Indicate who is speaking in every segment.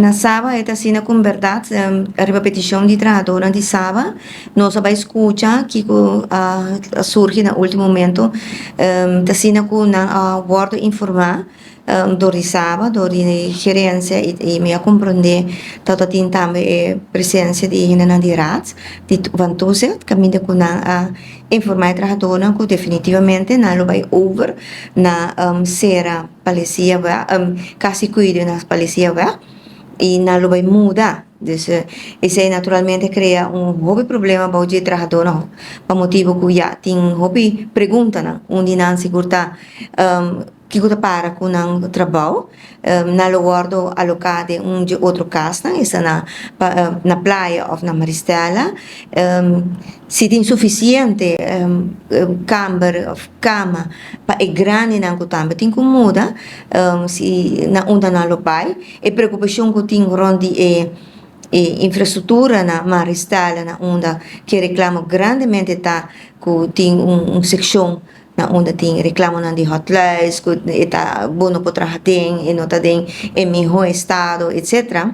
Speaker 1: Na Saba e ta asina ku bèrdat riba petishon di trahadónan di Saba nos a bai skucha kiko a surgi na último momento. Ta asina ku nan a wòrdu informá dor di Saba, dor di gerensia i mi a komprondé tabata tin tambe e presensia di hendenan di Raad di van Toezicht kaminda ku nan a informá e trahadónan ku definitivamente nan lo bai over na sera Palisia wèg, kasi kuido na Palisia wèg i nan lo bai muda. Dus esei naturalmente krea un hopi problema bou dje trahadónan pa motibu ku ya tin hopi preguntanan. Un di nan sigur ta kiko ta para ku nan trabou. Nan lo wòrdu aloká den un dje otro kasnan, esta na na playa òf na Maristella. Si tin sufisiente kamber òf kama pa e grandinan ku tambe tin ku muda, si na unda nan lo bai. E preokupashon ku tin rònt di e e infrastruktura na Maristella na unda ke reklamo grandemente ta ku tin un sekshon na unda tin reklamonan di hotluis ku e ta bo no por traha den, e no ta den e mihó estado etcetera.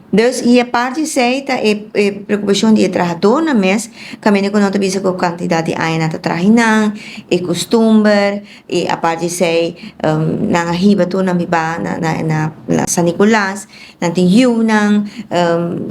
Speaker 1: Dus i apart di esei ta e e preokupashon di e trahadónan mes, kaminda ku nan ta bisa ku kantidat di aña nan ta traha einan, e kustumber, i apart di esei nan a hiba tur nan bibá na na na San Nicolas, nan tin yunan,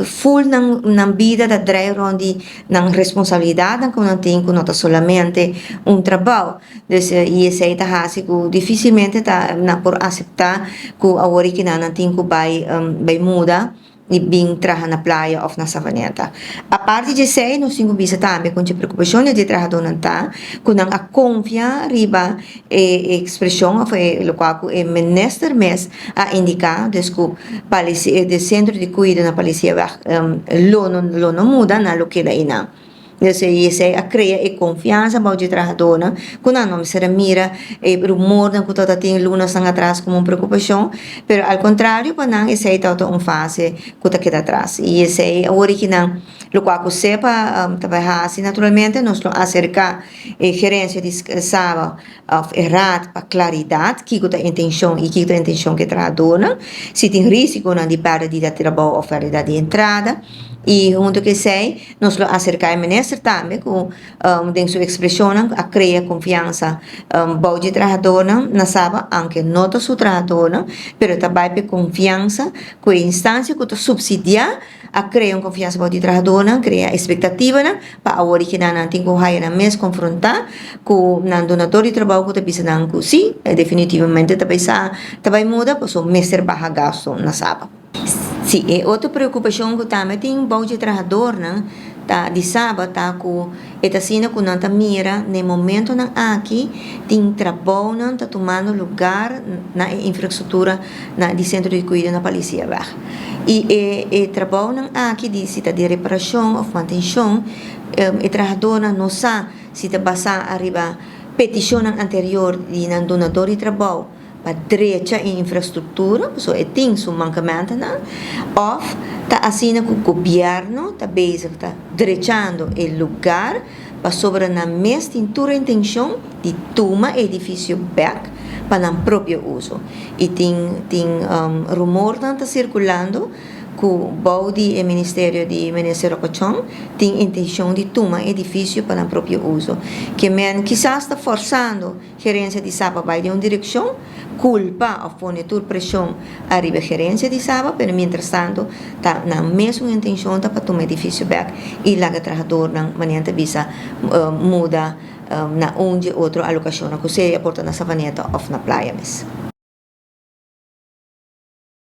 Speaker 1: ful nan nan bida ta drai rònt di nan responsabilidatnan ku nan tin ku no ta solamente un trabou. Dus i esei ta hasi ku difisilmente ta nan por aseptá ku awor i kinan nan tin ku bai bai muda i bin traha na playa òf na Savaneta. Aparte di esei nos tin ku bisa tambe ku dje preokupashon di e trahadónan ta ku nan a konfia riba e ekspreshon òf e lokual ku e minister mes a indiká dus ku e sentro di kuido na Palisiaweg lo no lo no muda nan lo keda einan. Esei esei a krea e konfiansa bou dje trahadónan ku nan no mester a mira e rumornan ku tabata tin lunasnan atras komo un preokupashon, pero al kontrario pa nan esei tabata un fase ku ta keda atras. I esei awor ki nan lokual ku sepa ta bai hasi naturalmente nos lo aserká e gerensia di Saba òf e raad pa klaridat kiko ta intenshon i kiko ta intenshon ku e trahadónan, si tin risikonan di pèrdida di trabou òf pèrdida di entrada. I huntu ku esei nos lo aserká e minister tambe ku den su ekspreshonnan a krea konfiansa bou di e trahadónan na Saba, aunke no ta su trahadónan, pero ta bai pa e konfiansa ku e instansia ku ta supsidiá a krea un konfiansa bou di trahadónan, krea espektativanan pa awor i keda nan tin ku haya nan mes konfrontá ku nan dunador di trabou ku ta bisa nan ku sí, definitivamente ta bai sa ta bai muda pasobra mester baha gasto na Saba. Sí, e otro preokupashon ku tambe tin bou dje trahadornan ta di Saba ta ku e ta asina ku nan ta mira na e momentonan aki tin trabounan ta tumando lugar na e infrastruktura na di sentro di kuido na Palisiaweg. I e e trabounan aki di si ta di reparashon òf mantenshon e trahadornan no sa si ta basá ariba petishonnan anterior di nan dunador di trabou. Pa drecha e infrastruktura, pasobra e tin su mankamentonan, òf ta asina ku gobièrnu ta bezig ta drechando e lugar pasobra nan mes tin tur e intenshon di tuma e edifisio bèk pa nan propio uso. I tin tin rumornan ta sirkulando ku bou di e ministerio di Minister Rocochon tin intenshon di tuma e edifisio pa nan propio uso. Ke men kisas ta fòrsando. Gerencia di Saba bai den un direccion, culpa of pone tur presion ariba gerencia di Saba, pero mientrastanto ta nan mesun intencion ta pa tuma edificio bek y laga trahadornan, manera nan ta bisa, muda na un dje otro alocacionnan cu sea por ta na Savaneta of na playa mes.